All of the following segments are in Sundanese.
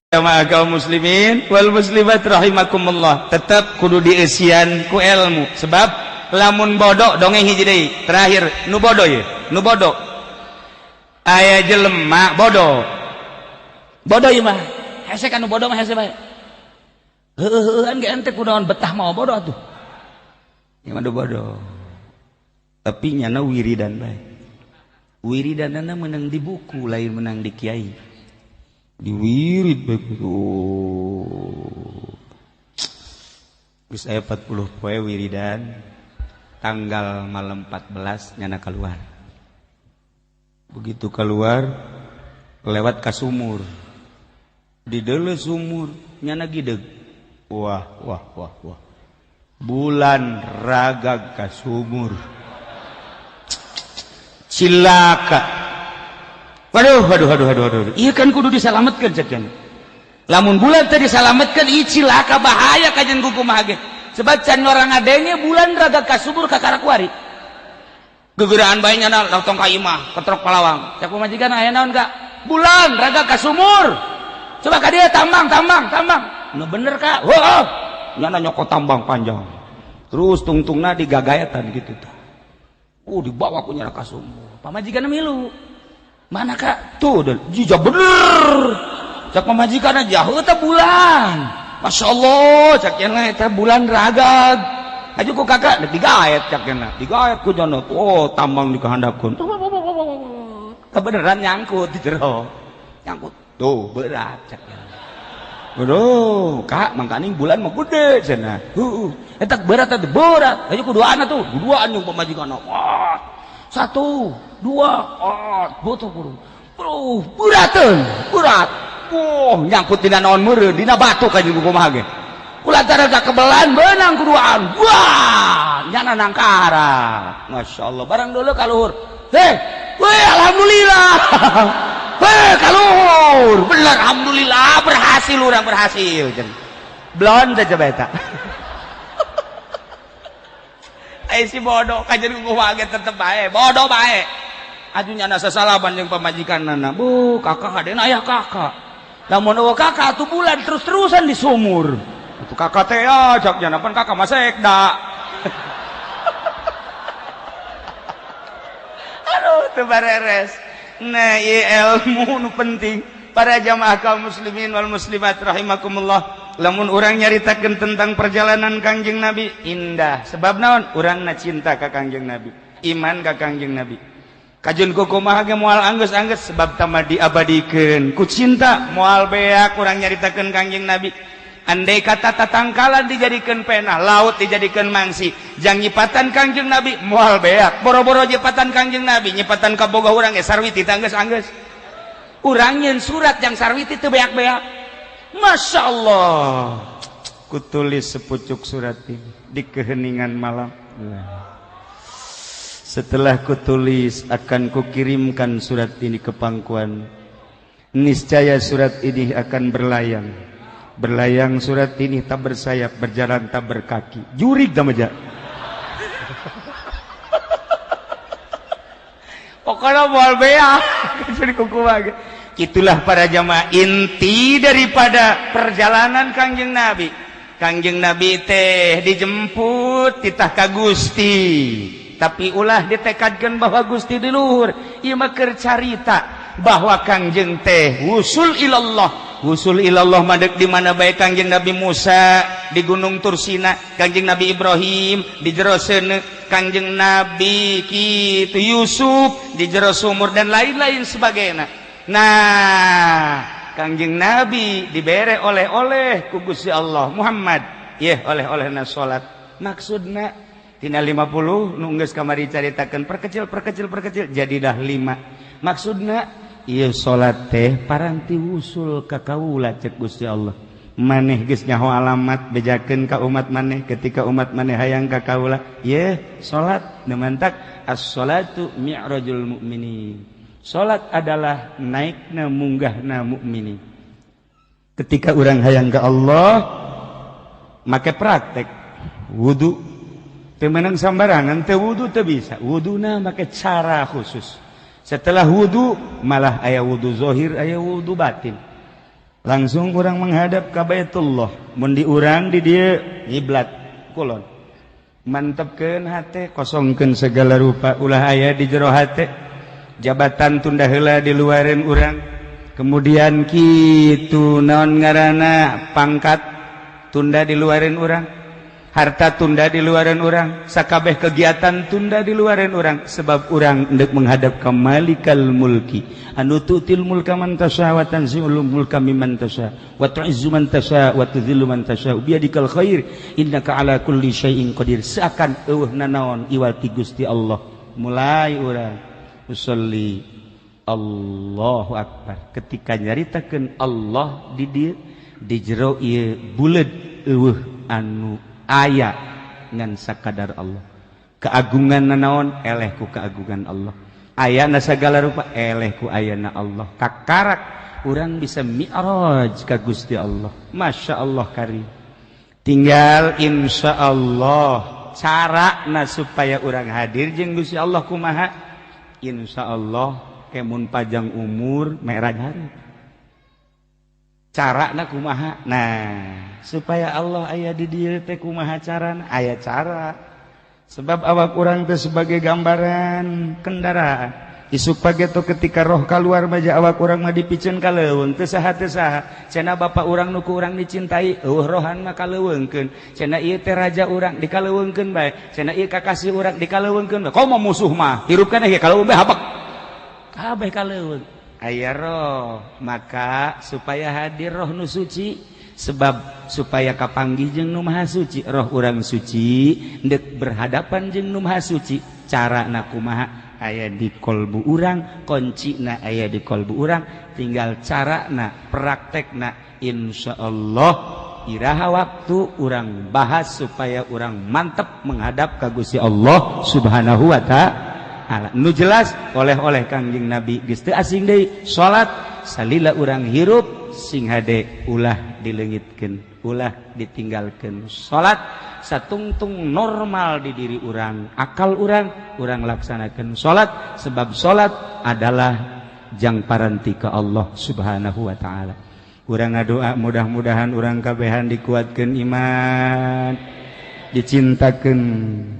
Jamaah kaum muslimin wal muslimat rahimakumullah, tetap kudu dieusian ku ilmu, sebab lamun bodoh dongeng hiji deui terakhir nu bodoh ye nu bodoh aya jelema bodoh bodoh ieu mah hese kan nu bodoh mah hese bae heueuh-heueuhan ge ente kunaon betah mau bodoh atuh ieu mah bodoh tapi nyana wiridan bae wiridanana menang di buku lain menang di kiai diwirid begitu. Geus aya 40 poe wiridan, tanggal malam 14 nyana keluar. Begitu keluar lewat ka sumur. Di deuleu sumur nyana gideg. Wah wah wah wah. Bulan ragag ka sumur. Cilaka. Waduh, waduh, waduh, waduh, waduh. Iya kan kudu disalametkeun cek. Lamun bulan teh disalametkeun ieu cilaka bahaya kajen kumaha ge. Sebab can orang adenge bulan raga ka subur ka karakuari. Gegeraan bae nyana tong ka imah, ketrok palawang. Cek pamajikan aya naon ka? Bulan raga ka sumur. Coba ka dieu tambang, tambang, tambang. Nu bener ka? Heuh. Nyana nyokot tambang panjang. Terus tungtungna digagaetan kitu tah. Dibawa ku nyana ka sumur. Pamajikan milu. Mana kak? Tuh, jijak bener. Cak pamajikan aja, heuh teh bulan. Masya Allah, cak cenah eta bulan ragag. Aju ku kakak, dek digaet cak cenah. Digaet ku cenah. Oh, tambang dikahandakeun. Kebeneran nyangkut di jero. Nyangkut. Tuh, berat cak cenah. Waduh, kak, mangkaning bulan mah gede cenah. Heuh, eta berat eta berat. Aju ku duaan atuh, duaan jeung pamajikan. Wah. 1, 2, butuh buru. Bro, berateun, berat. Oh, nyangkut dina naon meureun, dina batu ka jeung kumaha ge. Kulantaran ka kebelan beunang kuduaan. Wah, nyana nangkara. Masya Allah, barang dulu ka luhur. Heh, weh alhamdulillah. Heh, ka luhur. Bener alhamdulillah berhasil urang berhasil. Blon teh coba eta. Ai si bodoh kajen kumaha ge tetep bae, bodoh bae. Atuh nyana sasalaman jeung pamajikanna. Bu, kakak hadena aya kakak. Lamun eueuh kakak atuh bulan terus-terusan di sumur. Atuh kakak teh ya cak nyana pan kakak mah sekda. Aduh teu bareres. Nah, ieu ilmu nu penting para jamaah kaum muslimin wal muslimat rahimakumullah. Lamun urang nyaritakeun tentang perjalanan Kangjeng Nabi indah, sebab naon urangna cinta ka Kangjeng Nabi, iman ka Kangjeng Nabi. Kajeun kumaha ge moal anggeus-anggeus sebab tama diabadikeun ku cinta, moal beak urang nyaritakeun Kangjeng Nabi. Andai kata tatangkalan dijadikeun pena, laut dijadikeun mangsi, jang nyipatan Kangjeng Nabi moal beak. Boro-boro nyipatan Kangjeng Nabi, nyipatan kaboga urang ge sarwiti teh anggeus-anggeus. Urang nyeun surat jang sarwiti teu beak-beak. Masya Allah, kutulis sepucuk surat ini di keheningan malam. Setelah kutulis akan kukirimkan surat ini ke pangkuan. Niscaya surat ini akan berlayang. Berlayang surat ini tak bersayap, berjalan tak berkaki. Jurig dah maja. Pokoknya moal beak. Jadi kuku. Itulah para jamaah inti daripada perjalanan Kangjeng Nabi. Kangjeng Nabi teh dijemput titah ka Gusti. Tapi ulah ditekadkeun bahwa Gusti di luhur. Ieu mah keur carita bahwa Kangjeng teh wusul ilallah. Wusul ilallah madeg di mana bae Kangjeng Nabi Musa di Gunung Tursina, Kangjeng Nabi Ibrahim di jero seuneu, Kangjeng Nabi kitu Yusuf di jero sumur dan lain-lain sebagainya. Nah, Kangjeng Nabi dibere oleh-oleh ku Gusti Allah Muhammad. Yeh oleh-olehna salat. Maksudna tina 50 nu geus kamari caritakeun perkecil perkecil perkecil jadi dah 5. Maksudna ieu salat teh paranti wusul ka kaula cek Gusti Allah. Maneh geus nyaho alamat bejakeun ka umat maneh ketika umat maneh hayang ka kaula. Yeh salat nu mantak as-salatu mi'rajul mukminin. Salat adalah naikna munggahna mukminin. Ketika urang hayang ka Allah make praktek wudu teu meunang sambarangan, teu wudu teu bisa. Wuduna make cara khusus. Setelah wudu malah aya wudu zahir, aya wudu batin. Langsung urang menghadap ka Baitullah. Mun di urang di dieu ngiblat kulon. Mantepkeun hate, kosongkeun segala rupa ulah aya di jero hate. Jabatan tunda heula di luareun urang. Kemudian kitu naon ngaranna pangkat tunda di luareun urang. Harta tunda di luareun urang, sakabeh kegiatan tunda di luareun urang sebab urang hendak menghadap ke Malikal Mulki. Anu tu'til mulka man tasha wa tanzi'ul mulka mimman tasha wa tu'izzu man tasha wa tudhillu man tasha biyadikal khair innaka ala kulli syai'in qadir. Seakan eueuh nanaon iwal ti Gusti Allah. Mulai urang usolli Allahu akbar. Ketika nyaritakeun Allah di dieu di jero ieu buleud eueuh anu aya ngan sakadar Allah. Keagungan nanaon eleh ku keagungan Allah. Ayana segala rupa eleh ku ayana Allah. Kakarak urang bisa mi'raj ka Gusti Allah. Masya Allah karim. Tinggal insya Allah carana supaya urang hadir jeung Gusti Allah kumaha? Insya Allah kemun panjang umur mi'raj hari. Carana kumaha? Nah, supaya Allah aya di dieu teh kumaha carana? Aya cara. Sebab awak urang teh sebagai gambaran kendaraan. Isuk pageto ketika roh keluar maja awak urang mah dipiceun ka leuweung teu saha teu saha. Cenah bapak urang nu ku urang dicintai, eueuh rohan mah kaleuweungkeun. Cenah ieu teh raja urang dikaleuweungkeun bae. Cenah ieu kakasih urang dikaleuweungkeun bae. Komo musuh mah hirup keneh ge kaleuweung bae habek. Kabeh kaleuweung. Aya roh, maka supaya hadir roh nu suci, sebab supaya kapanggih jeung nu maha suci, roh urang suci ndek berhadapan jeung nu maha suci, carana kumaha aya di kolbu urang, kuncina aya di kolbu urang, tinggal carana praktekna. Insyaallah iraha waktu urang bahas supaya urang mantep menghadap ka Gusti Allah Subhanahu wa ta'ala. Nu jelas oleh-oleh Kangjeng Nabi geus teu asing deui salat salila urang hirup sing hade ulah dileungitkeun, ulah ditinggalkeun. Salat satungtung normal di diri urang, akal urang, urang laksanakeun salat sebab salat adalah jang paranti ka Allah Subhanahu wa taala. Urang ngadoa mudah-mudahan urang kabehan dikuatkeun iman, dicintakeun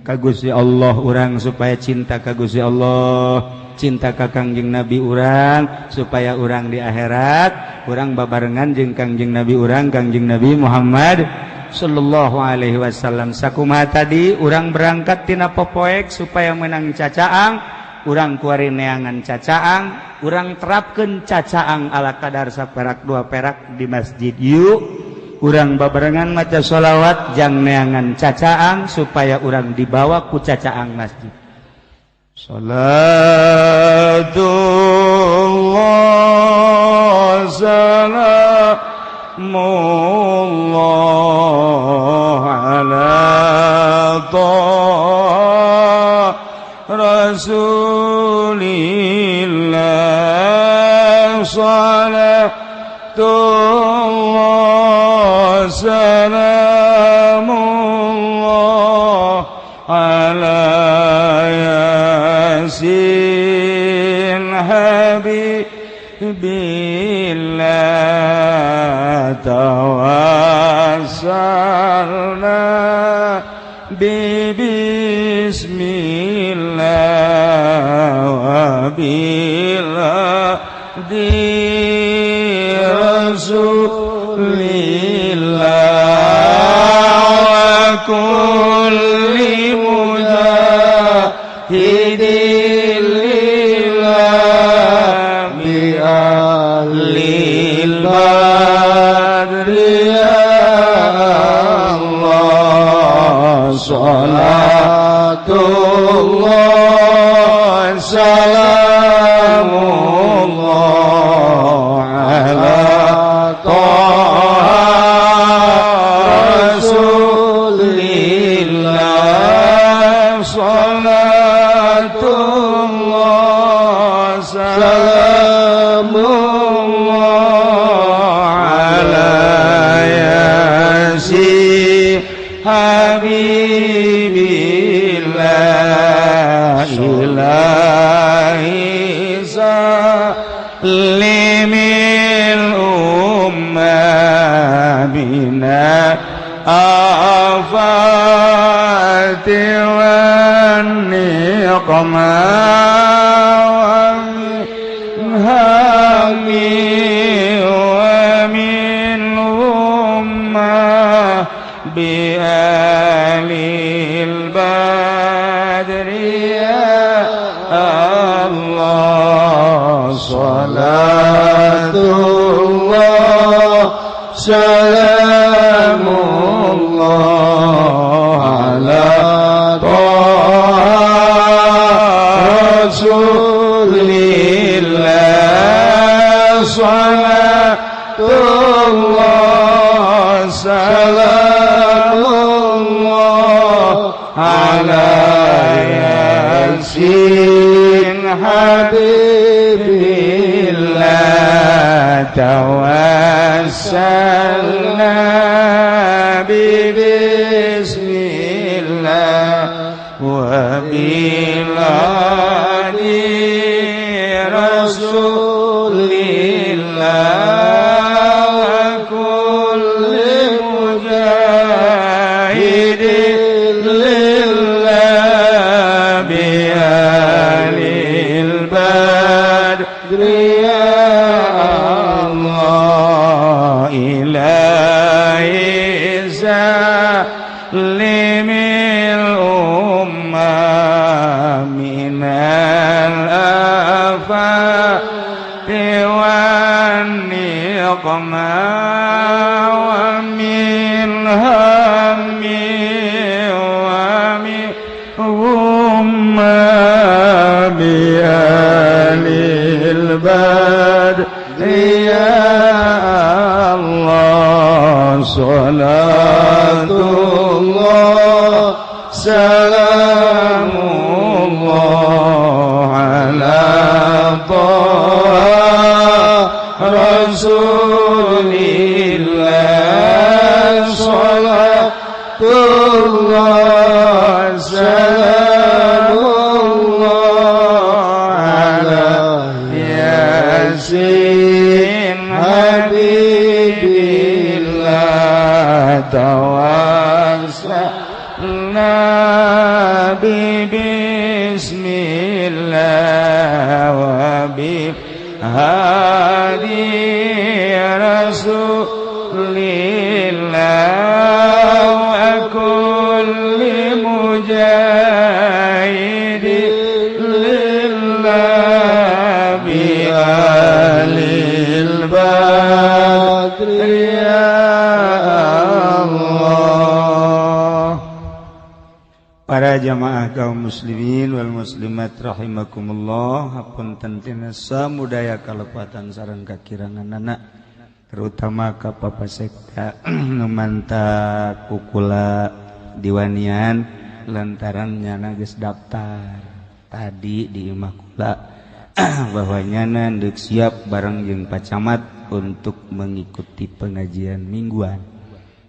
ka Gusti Allah urang supaya cinta ka Gusti Allah, cinta ka Kangjeng Nabi urang supaya urang di akhirat urang babarengan jeung Kangjeng Nabi urang, Kangjeng Nabi Muhammad sallallahu alaihi wasallam. Sakumaha tadi urang berangkat tina popoek supaya menang cacaang, urang kuari neangan cacaang, urang terapkeun cacaang ala kadar saperak dua perak di masjid yuk. Urang babarengan maca sholawat jang neangan cacaang supaya urang dibawa ku cacaang masjid. Salatullah salamullah ala taha rasulillah salatullah salamullah ala yasin habibillah tawassalna bibismillah wa billah di rasulillah wa kulli mujahidin lillah bi ahlil badri ya Allah. Salatullah salamullah ala taha rasulillah. wa min ummah bi alil badri ya Allah salatullah salamullah ala Taha Rasulillah salatullah salamullah ala Yasin habibillah tawassalna bismillah wa biladi rasulillah wa kulli mujahidin lillah bi alil badri ya Allah ilahi salimil ummah minal afati wan niqmah wa min hammi wa min ghummah bi alil badri ya Allah salatullah salamullah ala Taha Rasulillah salatullah salamullah ala Yasin habibillah tawassalna bismillah wa bi hadi rasulillah wa kulli mujahidin lillah bi alil badri ya Allah. Para jamaah kaum muslimin wal muslimat rahimakumullah, hapunten tina samudaya kalepatan sareng kakiranganana, terutama ka Papa Sekda nu manta kukula diwanian lantaran nyana geus daftar tadi di imah kula bahwa nyana deuk siap bareng jeung Pak Camat untuk mengikuti pengajian mingguan.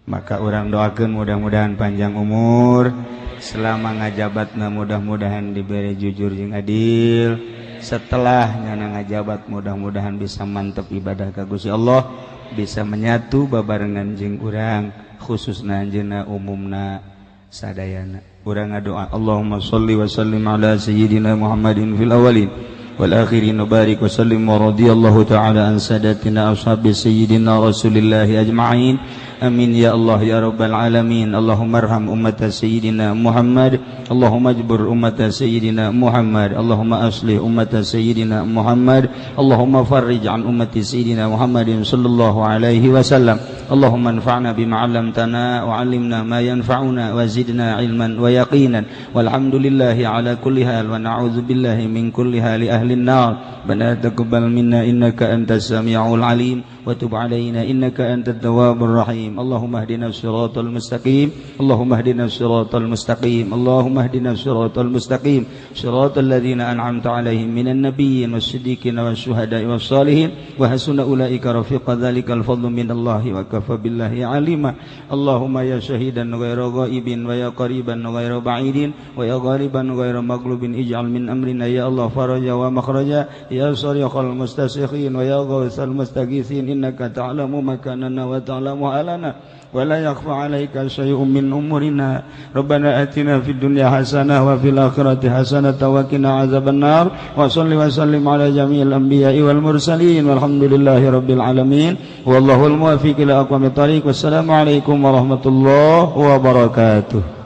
Maka orang doakeun mudah-mudahan panjang umur, selama ngajabatna mudah-mudahan diberi jujur jeung adil, setelah nyana ngajabat mudah-mudahan bisa mantep ibadah ka Gusti Allah, bisa menyatu babarengan jeung urang khususna anjeunna umumna sadayana. Urang ngadoa Allahumma sholli wa sallim ala sayyidina Muhammadin fil awwalin wal akhirin wa barik wa sallim wa radiyallahu ta'ala an sadatina ashabi sayyidina Rasulillahi ajma'in. Amin ya Allah ya rabbal alamin. Allahumma arham ummata sayyidina Muhammad, Allahumma ajbur ummata sayyidina Muhammad, Allahumma aslih ummata sayyidina Muhammad, Allahumma farrij an ummati sayyidina Muhammadin sallallahu alaihi wasallam. Allahumma anfa'na bima 'allamtana wa 'allimna ma yanfa'una wa zidna ilman wa yaqinan. Walhamdulillahi ala kulli hal wa na'udzu billahi min kulli hali ahli an-nar. Rabbana taqabbal minna innaka antas samiul alim wa tub alaina innaka antat tawwabur rahim. Allahumma ihdina siratal mustaqim, Allahumma ihdina siratal mustaqim, Allahumma ihdina siratal mustaqim, siratal ladzina an'amta alaihim minan nabiyyin was-siddiqin wasyuhada'i was-salihin wa hasuna ulaika rafiqa. Dzalikal fadlu minallahi wa kafa billahi alima. Allahumma ya syahidan ghaira ghaibin wa ya qariban ghaira ba'idin wa ya ghaliban ghaira maghlubin, ij'al min amrina ya Allah faraja wa makhraja, ya sariqal mustasikhin wa ya ghawsal mustaghithin, Innaka ta'lamu makanana wa ta'lamu alana wa la yakhfa 'alaika syai'un min umurina. Rabbana atina fid dunya hasanah wa fil akhirati hasanah wa qina azabannar. Wa salli wa sallim ala jami'il anbiya'i wal mursalin walhamdulillahi rabbil alamin. Wallahul muwaffiq ila aqwamit thariq. Wassalamu alaikum warahmatullahi wabarakatuh.